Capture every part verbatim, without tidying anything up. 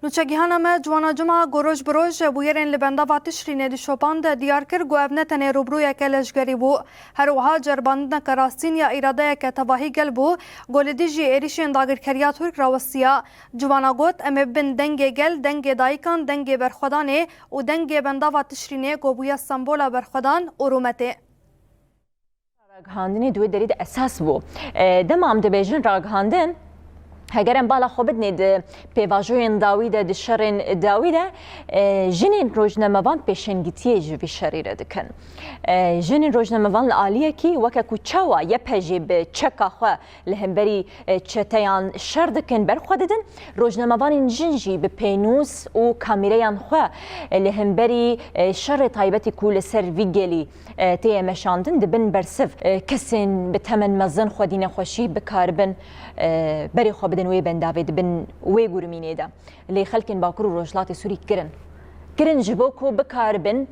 Nûçegihana me Ciwana Cuma ku roj bi roj bûyerên li bendava Tişrînê dişopand, diyar kir ku ev ne tenê rûbirûyeke leşgerî bû, her wiha ceribandineke rastîn ya îradeyeke tevahî gel bû, ku li dijî êrîşên dagirkeriya Tirk rawestiya. Ciwana got, em ê bibin dengê gel, dengê dayikan, dengê berxwedanê û dengê bendava Tişrînê ku bûye sembola berxwedan û rûmetê. Ragihandinê di wê derê de esas bû. E, dema em dibêjin ragihandin, heger em bala xwe bidinê di pêvajoyên dawî de, di şerên dawî de, e, jinên rojnamevan pêşengitiyê ji vî şerî re dikin. E, jinên rojnamevan li aliyekî weke ku çawa Y P G bi çeka xwe li hemberî, e, çeteyan şer dikin, ber xwe didin, rojnamevanên jin jî bi pênûs û kamîreyan xwe, e, li hemberî, e, şerê taybetî ku li ser vî gelî e, tê ye meşandin, dibin bersiv. E, kesên bi temen mezin xwedî nexweşî bikaribin, e, berê xwe bidin wê bendavê, dibin wê gurmînê de. Lê xelkên Bakur û Rojhilatê Sûrî kirin. Kirin ji bo ku bikaribin,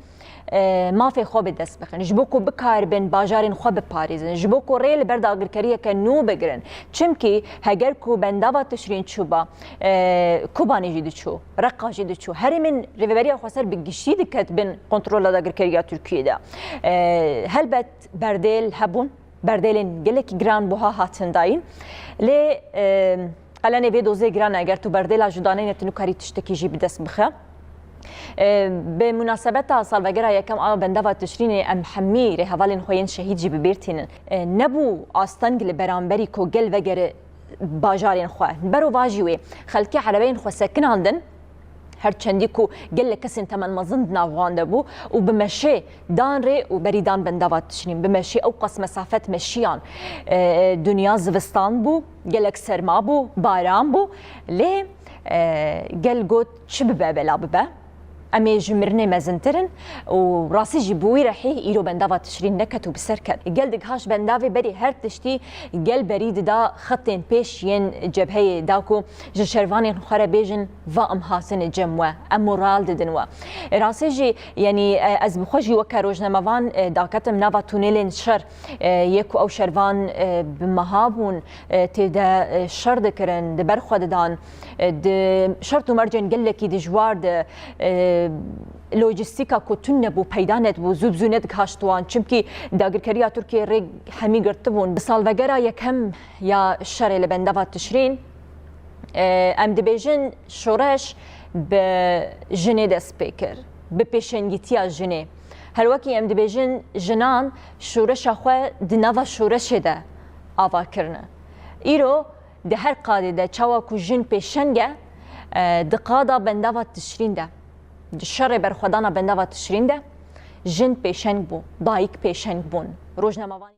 e, mafê xwe bi dest bixin, ji bo ku bikaribin bajarên xwe biparêzin, ji bo ku rê li ber dagirkeriyeke nû bigirin. Çimkî heger ku bendava Tişrîn çûba, e, Kobanê jî diçû, Reqa jî diçû. Herêmên Rêveberiya Xweser bi giştî diket bin kontrola dagirkeriya Tirkiyê de. E, helbet berdêl hebûn, berdêlên gelekî giran buha hatin dayîn. Lê, e, qelenê vê dozê giran e, eger tu berdêla ji daneyne tu nikarî tiştekî jî bi dest bixe. E, bi munasebeta salvegera yekem a bendava Tişrînê em hemî rêhevalên xwe yên şehîd jî bi bîr tînin. E, nebû asteng li beramberî ku gel vegere bajarên xwe. Berovajî wê xelkê erebeyên xwe sekinandin, her çendî ku gelek kesên temenmezin di nav wan de bû û bi meşê dan rê û berî dan bendava Tişrîn. Bi meşê ew qas mesafet meşiyan. E, dinya zivistan bû, gelek serma bû, baran bû. Lê, e, gel got, çi bibe bela bibe. Em ê ji mirinê mezintir in û rastî jî bi wî rehî îro bendava Tişrîn neket û bi ser ket. Gel digihaş bendavê berî her tiştî gel berî dida xetên pêş yên cebheyê da ku ji şervanên xwe re bêjin, va em hatine cem we, em moral didin we. Rastî jî, yanî, e, ez bi xwe jî weke rojnamevan, e, daketim nava tunelên şer, e, yê ku ew şervan, e, bi meha bûn, e, tê de, e, şer dikirin, di ber xwe didan, e, di şert û mercên gelekî dijwar de, e, lojîstîka ku tune bû, peyda nedibû, zû bi zû nedigihaşt wan. Çimkî dagirkeriya Tirkiyê rê hemî girtibûn. Bi salvegera yekem ya şerê li bendava Tişrîn, e, em dibêjin şoreş bi jinê dest pê kir, bi pêşengîtiya jinê. Her wekî em dibêjin jinan şoreşa xwe di nava şoreşê de ava kirine. Îro di her qadê de çawa ku jin pêşeng e, e, di qada bendava Tişrîn de, di şerê berxwedana bendava Tişrîn de jin pêşeng bû, dayik pêşeng bûn. Rojnamevanî